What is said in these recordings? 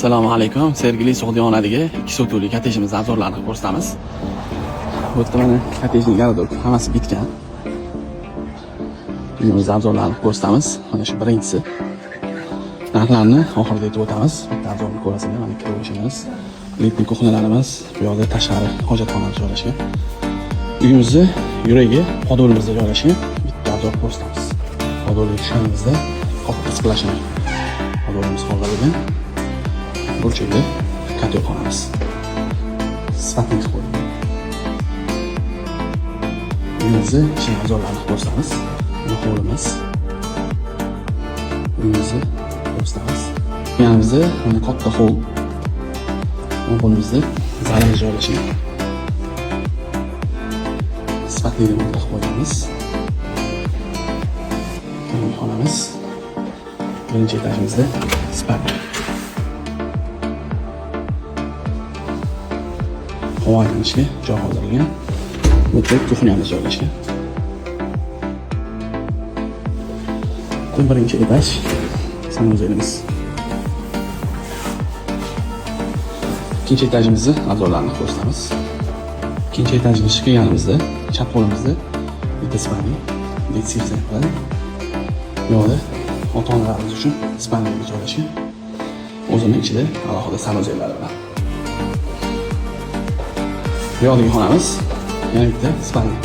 Assalomu alaykum. Sergeli So'g'diyonadagi 2 sotuvli kottejimizni обзор larini ko'rsatamiz. Bu yerda mana kottejning городок hammasi bitgan. Uyimizni обзор larini ko'rsatamiz. Mana shu birinchisi. Narxlarni oxirida aytib o'tamiz. Bitta обзор ni ko'rasizlar, mana kiraverishimiz. Летний кухня larimiz, bu yoqda tashqari hojatxonamiz joylashgan. Uyimizni yuragi подвал imizda joylashgan. Bitta обзор ko'rsatamiz. Подвал ga tushganimizda katta сплошной подвал imiz qoldirilgan. Burchakda котёл xonamiz. Sifatli qilib qo'yilgan. Uyimizni ichini обзор larini ko'rsatamiz. Buni hovlimiz. Uyimizni ko'rsatamiz. Yanimizda mana katta hol. O'ng qo'limizda zalimiz joylashgan. Sifatli remont qilib qo'yganmiz. Keyingi xonamiz. Birinchi etajimizda спальня. Havo aylanishga joy qoldirilgan. Bu yerda кухня miz joylashgan. Bu birinchi etaj санузел imiz. Ikkinchi etajimizni обзор larini ko'rsatamiz. Ikkinchi etajga chiqqanimizda chap qo'limizda bitta спальня, детский desa ham bo'ladi. Bu yoqda ota-onalarimiz uchun спальня joylashgan. O'zini ichida alohida санузел lari bilan. Bu yoqdagi xonamiz yana bitta спальня.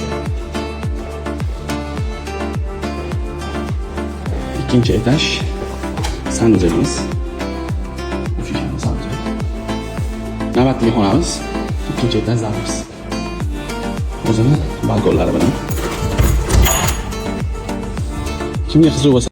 Ikkinchi etaj санузел imiz. Uchinchi санузел. Navbatdagi xonamiz ikkinchi etaj zalimiz. O'zini balkonlari bilan. Kimga qiziq bo'lsa